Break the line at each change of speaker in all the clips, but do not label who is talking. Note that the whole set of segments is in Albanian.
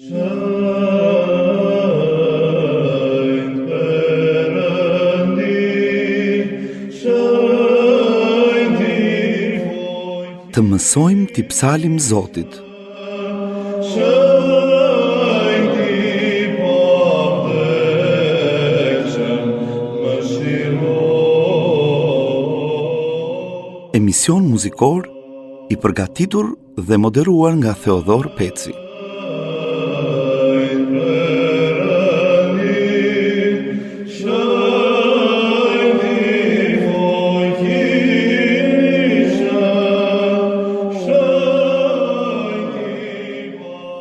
Të mësojmë t'i psalim Zotit. Emision muzikor i përgatitur dhe moderuar nga Theodhor Peci.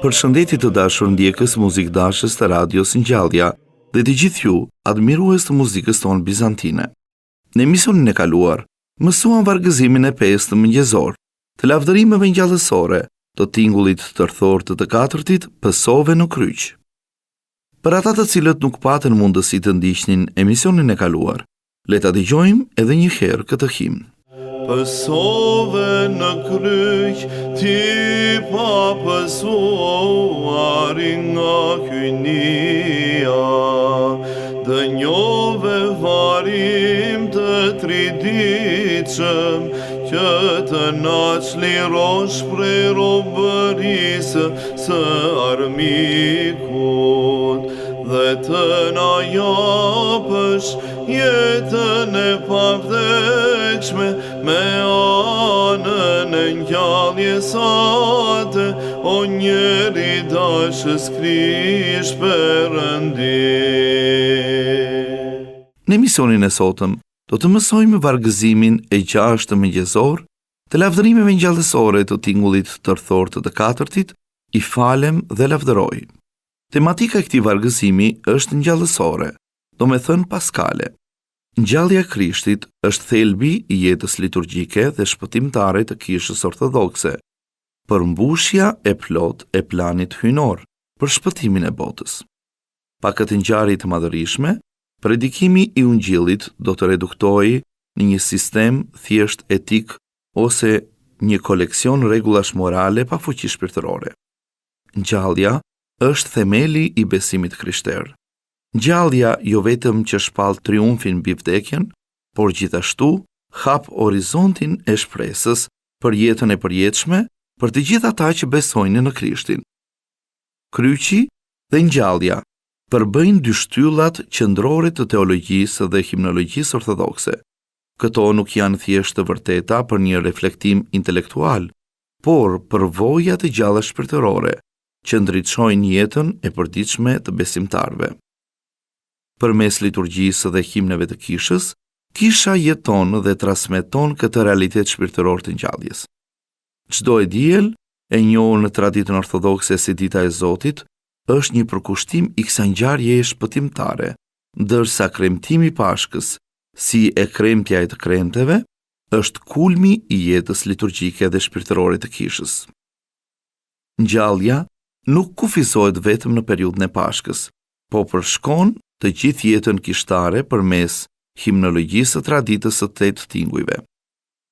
Përshëndetje të dashur ndjekës muzikdashës të radios Ngjallja dhe të gjithë ju, admirues të muzikës tonë bizantine. Në emisionin e kaluar, mësuam vargëzimin e pestë mëngjezor, të lavdërimeve ngjallësore, të tingullit tërthor të të katërtit Pësove në kryq. Për ata të cilët nuk patën mundësi të ndiqnin emisionin e kaluar, le ta dëgjojmë edhe një herë këtë himn.
Pësove në kryq ti papësuari nga hyjnia, dënjove varrim të triditshëm, që të na çlirosh prej robërisë së armikut dhe të na japësh jetën e pavdekshme me anën e ngjalljes sate, o njeridashës Krisht Perëndi.
Në emisionin e sotëm do të mësojmë vargëzimin e gjashtë mëngjezor Të lavdërimeve ngjallësore të tingullit tërthor të të katërtit, i falem dhe lavdëroj. Tematika e këtij vargëzimi është ngjallësore, domethënë paskale. Ngjallja e Krishtit është thelbi i jetës liturgjike dhe shpëtimtare të Kishës Ortodokse, përmbushja e plotë e planit hyjnor për shpëtimin e botës. Pa këtë ngjarje të madhërishme, predikimi i Ungjillit do të reduktohej në një sistem thjesht etik ose një koleksion rregullash morale pa fuqi shpirtërore. Ngjallja është themeli i besimit të krishterë. Ngjallja jo vetëm që shpall triumfin mbi vdekjen, por gjithashtu hap horizontin e shpresës për jetën e përjetshme për të gjithë ata që besojnë në Krishtin. Kryqi dhe ngjallja përbëjnë dy shtyllat qendrore të teologjisë dhe himnologjisë ortodokse. Këto nuk janë thjesht të vërteta për një reflektim intelektual, por përvoja të gjalla shpirtërore që ndriçojnë jetën e përditshme të besimtarëve. Përmes liturgjisë dhe himneve të kishës, kisha jeton dhe transmeton këtë realitet shpirtëror të ngjalljes. Çdo e diel, e njohur në traditën ortodokse si Dita e Zotit, është një përkushtim i kësaj ngjarjeje shpëtimtare, ndërsa kremtimi i Pashkës, si e kremtja e të kremteve, është kulmi i jetës liturgjike dhe shpirtërore të kishës. Ngjallja nuk kufizohet vetëm në periudhën e Pashkës, po përshkon të gjithë jetën kishtare përmes himnologjisë së traditës së tetë tingujve.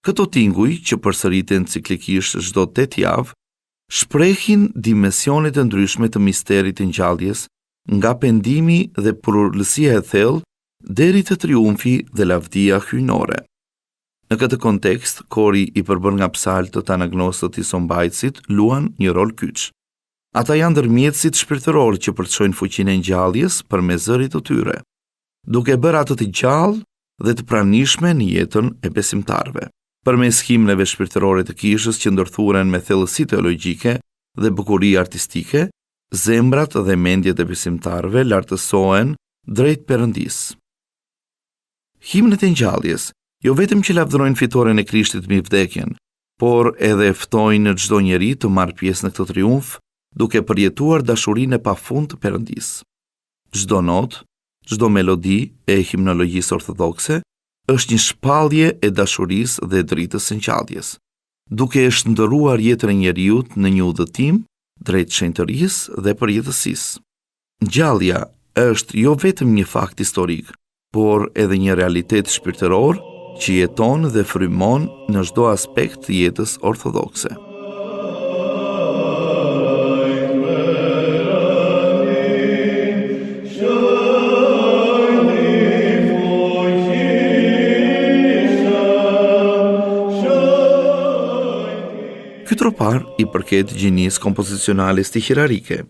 Këto tinguj, që përsëriten ciklikisht çdo tetë javë, shprehin dimensionet e ndryshme të misterit të ngjalljes, nga pendimi dhe përulësia e thellë deri te triumfi dhe lavdia hyjnore. Në këtë kontekst, kori i përbërë nga psaltët anagnostët isombajtësit luan një rol kyç. Ata janë ndërmjetësit shpirtërorë që përçojnë fuqinë e ngjalljes përmes zërit të tyre, duke e bërë atë të gjallë dhe të pranishme në jetën e besimtarëve. Përmes himneve shpirtërore të kishës që ndërthuren me thellësi teologjike dhe bukuri artistike, zemrat dhe mendjet e besimtarëve lartësohen drejt Perëndisë. Himnet e ngjalljes jo vetëm që lavdërojnë fitoren e Krishtit mbi vdekjen, por edhe ftojnë çdo njeri të marrë pjesë në këtë triumf, duke përjetuar dashurinë e pafund të Perëndisë. Çdo notë, çdo melodi e himnologjisë ortodokse është një shpallje e dashurisë dhe dritës së ngjalljes, duke e shndërruar jetën e njeriut në një udhëtim drejt shenjtërisë dhe përjetësisë. Ngjallja është jo vetëm një fakt historik, por edhe një realitet shpirtëror që jeton dhe frymon në çdo aspekt të jetës ortodokse. i përket gjinisë kompozicionale stiqirarike.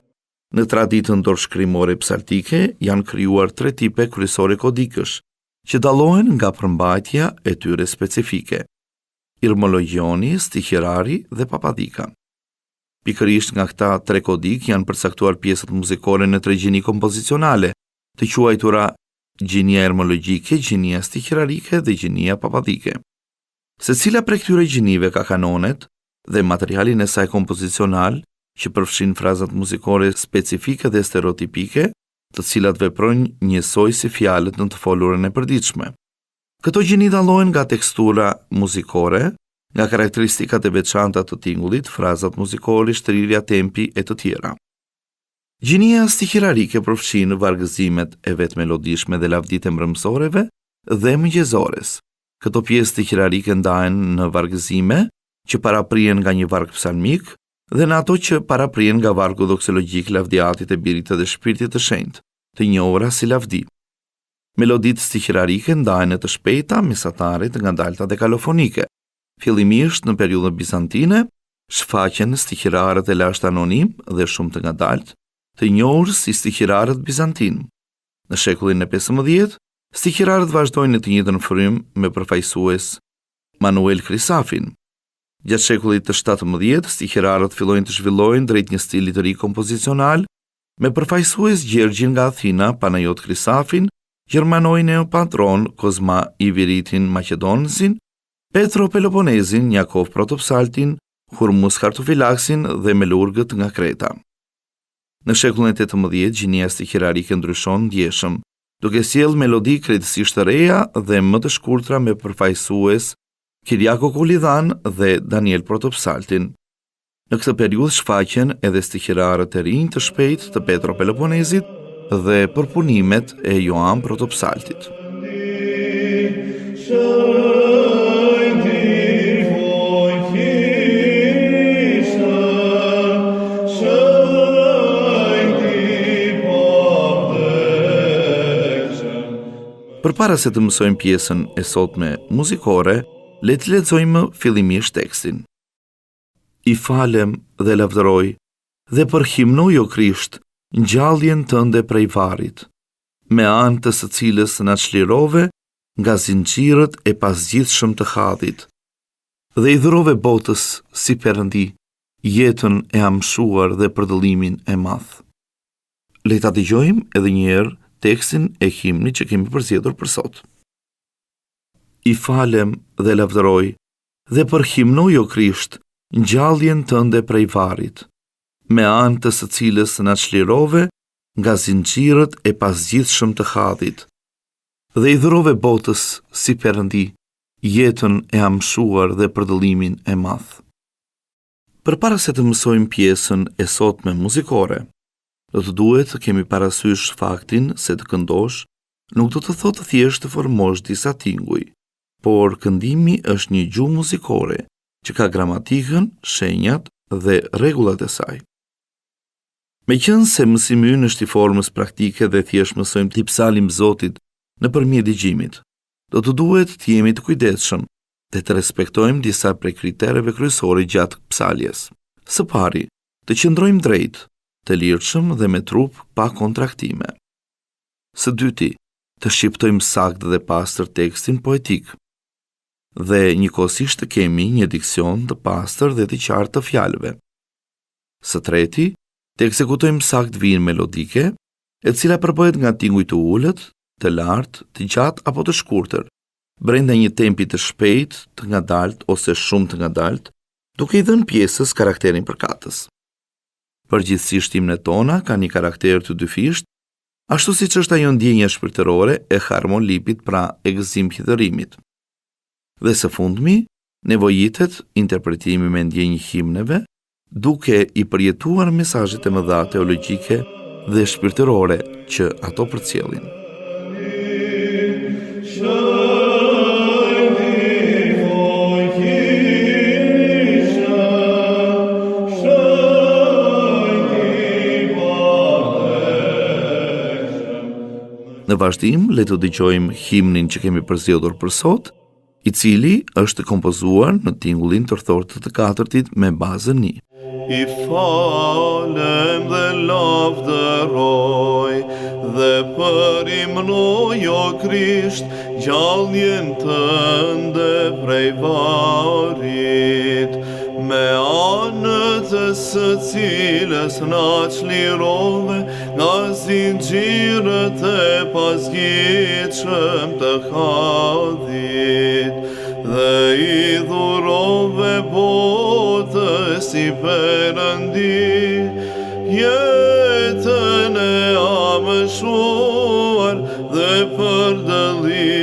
Në traditën dorëshkrimore psaltike janë krijuar tre tipe kryesore kodikësh, që dallohen nga përmbajtja e tyre specifike: Irmologjioni, Stiqirari dhe Papadhika. Pikërisht nga këta tre kodikë janë përcaktuar pjesët muzikore në tre gjini kompozicionale, të quajtura gjinia irmologjike, gjinia stiqirarike dhe gjinia papadhike. Secila prej këtyre gjinive ka kanonet dhe materialin e saj kompozicional, që përfshin frazat muzikore specifike dhe stereotipike, të cilat veprojnë njësoj si fjalët në të folurën e përditshme. Këto gjini dallohen nga tekstura muzikore, nga karakteristikat e veçanta të tingullit, frazat muzikore, shtrirja, tempi e të tjera. Gjinia stiqirarike përfshin vargëzimet e vetëmelodishme dhe lavditë e mbrëmësoreve dhe mëngjezores. Këto pjesë stiqirarike ndahen në vargëzime që paraprihen nga një varg psalmik dhe në ato që paraprihen nga vargu doksologjik Lavdi Atit e Birit dhe Shpirtit të Shenjtë, të njohura si lavdi. Meloditë stiqirarike ndahen në të shpejta, mesatare, të ngadalta dhe kalofonike. Fillimisht në periudhën bizantine, shfaqen stiqirarët e lashtë anonimë dhe shumë të ngadaltë, të njohur si stiqirarët bizantinë. Në shekullin e 15, Stiqirarët vazhdojnë në të njëjtën frymë me përfaqësues Manuel Krisafin. Gjatë shekullit të 17, stiqirarët fillojnë të zhvillohen drejt një stili të ri kompozicional me përfaqësues Gjergjin nga Athina, Panajot Krisafin, Gjermano Neopatron, Kozma Iviritin Maqedonasin, Petro Peloponezin, Jakov Protopsaltin, Hurmus Hartofilaksin dhe Melurgët nga Kreta. Në shekullin e 18, gjinia stiqirarike ndryshon ndjeshëm, duke sjellë melodi krejtësisht të reja dhe më të shkurtra me përfaqësues Kiriako Kolidhan dhe Daniel Protopsaltin. Në këtë periudhë shfaqen edhe stiqirarët e rinj të shpejtë të Petro Peloponezit dhe përpunimet e Joan Protopsaltit. Përpara se të mësojmë pjesën e sotme muzikore, le të lexojmë fillimisht tekstin. I falem dhe lavdëroj dhe përhimnoj o Krisht ngjalljen tënde prej varrit, me anë të së cilës na çlirove nga zinxhirët e pazgjidhshëm të hadit dhe i dhurove botës si Perëndi jetën e amshuar dhe përdëllimin e madh. Le ta dëgjojmë edhe një herë tekstin e himnit që kemi përzgjedhur për sot. I falem dhe lavdëroj dhe përhimnoj o Krisht ngjalljen tënde prej varrit, me anë të së cilës na çlirove nga zinxhirët e pazgjidhshëm të hadit dhe i dhurove botës si Perëndi jetën e amshuar dhe përdëllimin e madh. Përpara se të mësojmë pjesën e sotme muzikore, do të duhet të kemi parasysh faktin se të këndosh nuk do të thotë thjesht të formosh disa tinguj, por këndimi është një gjuhë muzikore që ka gramatikën, shenjat dhe rregullat e saj. Meqenëse mësimi ynë është i formës praktike dhe thjesht mësojmë t'i psalim Zotit nëpërmjet dëgjimit, do të duhet të jemi të kujdesshëm dhe të respektojmë disa prej kritereve kryesore gjatë psaljes. Së pari, të qëndrojmë drejt, të lirshëm dhe me trup pa kontraktime. Së dyti, të shqiptojmë saktë dhe pastër tekstin poetik dhe njëkohësisht të kemi një diksion të pastër dhe të qartë të fjalëve. Së treti, të ekzekutojmë saktë vijën melodike, e cila përbëhet nga tinguj të ulët, të lartë, të gjatë apo të shkurtër, brenda një tempi të shpejtë, të ngadaltë ose shumë të ngadaltë, duke i dhënë pjesës karakterin përkatës. Përgjithësisht himnet tona kanë një karakter të dyfishtë, ashtu siç është ajo ndjenja shpirtërore e harmolipit pra e gëzim hidhërimit. Dhe së fundmi, nevojitet interpretimi me ndjenjë i himneve, duke i përjetuar mesazhet e mëdha teologjike dhe shpirtërore që ato përcjellin. Në vazhdim, le të dëgjojmë himnin që kemi përzgjedhur për sot, i cili është kompozuar në tingullin tërthor të të katërtit me bazën mi.
I falem dhe lavdëroj dhe përimnoj o Krisht ngjalljen tënde prej varrit me anë të së cilës na çlirove nga zinxhirët e pazgjidhshëm të hadhit dhe i dhurove botës si Perëndi jetën e amshuar dhe përdëllimin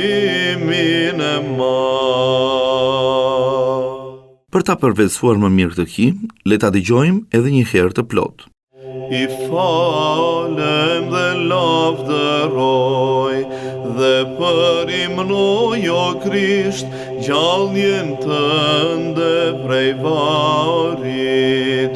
e madh.
Për ta përvetësuar më mirë këtë himn, le ta dëgjojmë edhe një herë të plotë.
I falem dhe lavdëroj dhe përimnoj o Krisht ngjalljen tënde prej varrit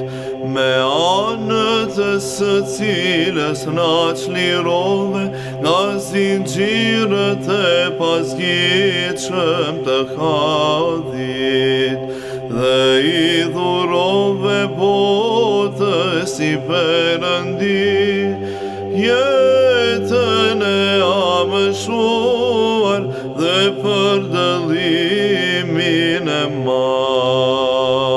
me anë të së cilës na çlirove nga zinxhirët e pazgjidhshëm të hadhit Dhe i dhurove botës si Perëndi jetën e amshuar dhe përdëllimin e madh.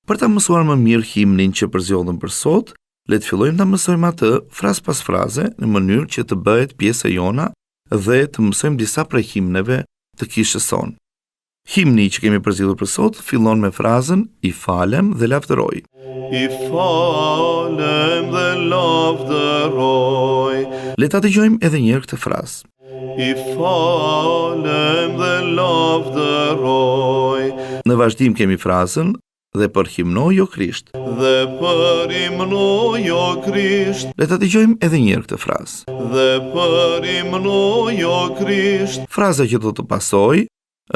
Për ta mësuar më mirë himnin që përzgjodhëm për sot, le të fillojmë ta mësojmë atë frazë pas fraze në mënyrë që të bëhet pjesë e jona dhe të mësojmë disa prej himneve të kishës sonë. Himni që kemi përzgjedhur për sot fillon me frazën i falem dhe lavdëroj.
I falem dhe lavdëroj.
Le ta dëgjojmë edhe një herë këtë frazë.
I falem dhe lavdëroj.
Në vazhdim kemi frazën dhe përhimnoj o Krisht.
Dhe përhimnoj o Krisht.
Le ta dëgjojmë edhe një herë këtë frazë.
Dhe përhimnoj o Krisht.
Fraza që do të pasojë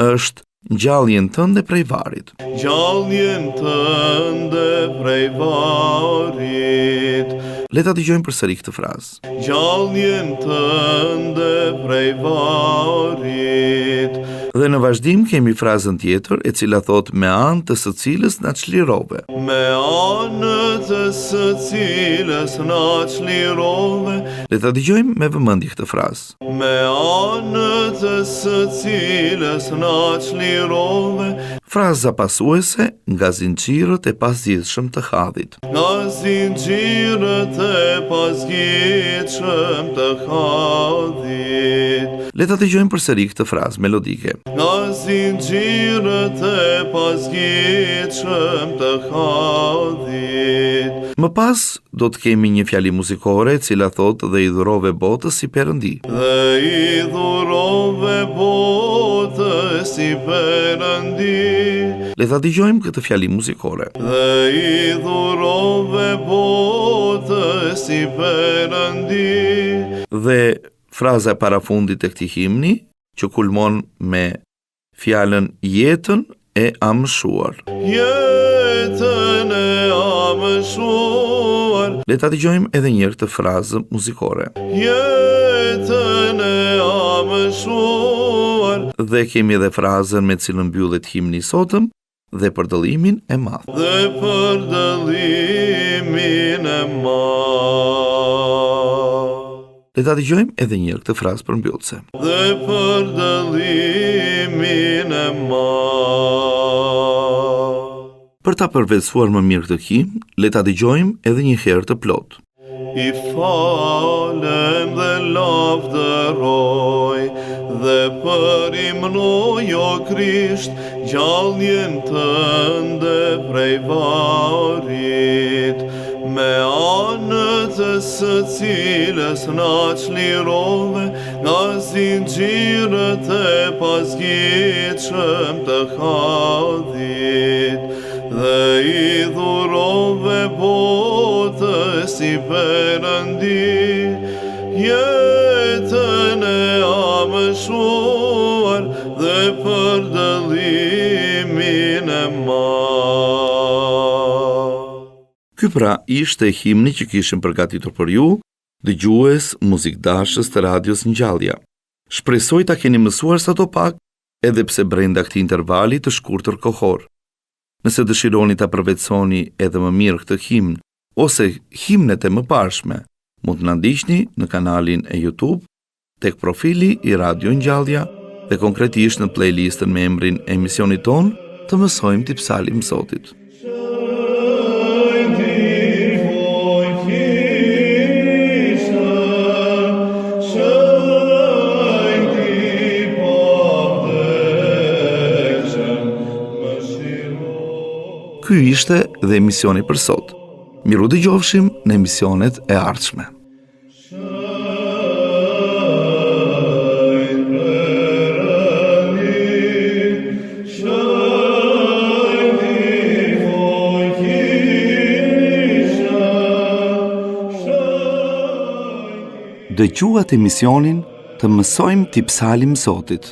është ngjalljen tënde prej
varrit. Ngjalljen tënde prej varrit.
Le ta dëgjojmë përsëri këtë frazë.
Ngjalljen tënde prej varrit.
Dhe në vazhdim kemi frazën tjetër e cila thotë me anë të së cilës na çlirove.
Me anë të së cilës na çlirove.
Le ta dëgjojmë me vëmendje këtë frazë.
Me anë të së cilës na çlirove.
Fraza pasuese nga zinxhirët e pazgjidhshëm të hadhit.
Nga zinxhirët e pazgjidhshëm të hadhit.
Le ta dëgjojmë përsëri këtë frazë melodike.
Nga zinxhirët e pazgjidhshëm të hadhit.
Më pas do të kemi një fjali muzikore e cila thotë dhe i dhurove botës si
Perëndi. Dhe i dhurove botës si Perëndi.
Le ta dëgjojmë këtë fjali muzikore.
Dhe i dhurove botës si Perëndi.
Dhe fraza e parafundit e këtij himni, që kulmon me fjalën jetën e amshuar.
Jetën e amshuar.
Le ta dëgjojmë edhe një herë këtë frazë muzikore.
Jetën e amshuar.
Dhe kemi edhe frazën me të cilën mbyllet himni i sotëm, dhe përdëllimin e
madh. Dhe përdëllimin e madh.
Le ta dëgjojmë edhe një herë këtë frazë përmbyllëse.
Dhe përdëllimin e madh.
Për ta përvetësuar më mirë këtë himn, le ta dëgjojmë edhe një herë të plotë.
I falem dhe lavdëroj dhe përhimnoj o Krisht ngjalljen tënde prej varrit me anë të së cilës na çlirove nga zinxhirët e pazgjidhshëm të hadhit Dhe i dhurove botës si Perëndi jetën e amshuar dhe përdëllimin e madh.
Ky pra ishte himni që kishim përgatitur për ju, dëgjues muzikdashës të radios Ngjallja. Shpresoj ta keni mësuar sado pak edhe pse brenda këtij intervali të shkurtër kohor. Nëse dëshironi ta përvetësoni edhe më mirë këtë himn ose himnet e mëparshme, mund të na ndiqni në kanalin e YouTube tek profili i Radio Ngjallja dhe konkretisht në playlistën me emrin e emisionit tonë të mësojmë t'i psalim Zotit. Ky ishte dhe emisioni për sot. Mirudëgjofshim në emisionet e ardhshme. Dëgjuat emisionin të mësojmë t'i psalim Zotit.